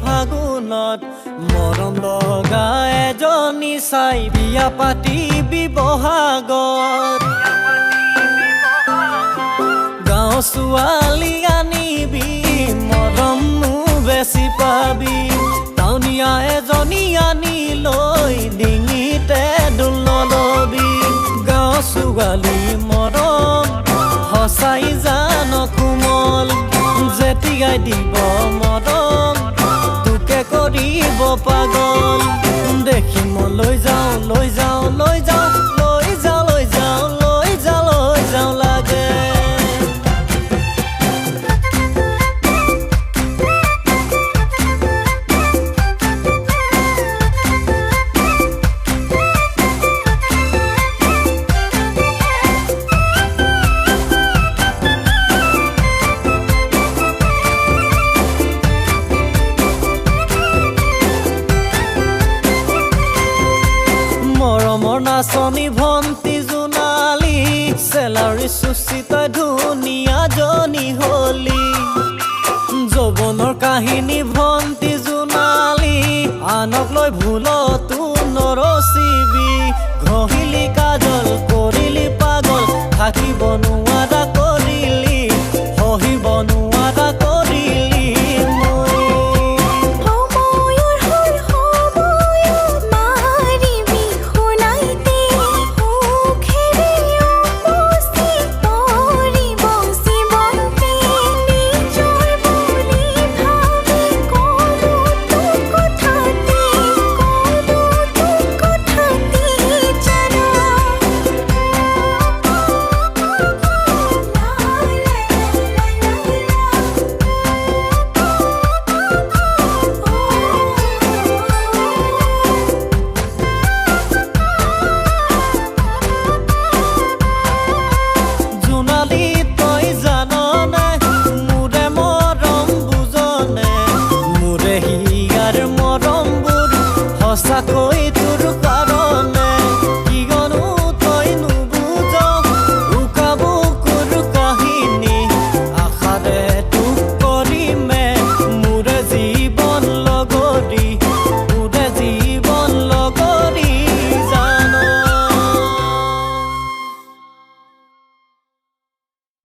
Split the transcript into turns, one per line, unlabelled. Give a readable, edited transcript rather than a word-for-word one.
ফাগুনত মৰম লগা এজনী চাই বিয়া পাতিবি বহাগত। গাঁও ছোৱালী আনিবি, মৰমো বেছি পাবি। টাউনীয়া এজনী আনি লৈ ডিঙিতে দোল নলবি। গাঁও ছোৱালী মৰম সঁচাই জান কোমল, যেতিয়াই দিব মৰম তোকে কৰিব পাগল। দেখি মই লৈ যাওঁ, লৈ যাওঁ, লৈ যাওঁ, লৈ যাওঁ, লৈ যাওঁ, লৈ যাওঁ, লৈ যাওঁ লাগে। মৰমৰ নাচনী ভন্টি জোনালী, চেলাউৰি চুচি তই ধুনীয়া জনী হলি। যৌৱনৰ কাহিনী ভন্টি জোনালী, আনক লৈ ভুলতো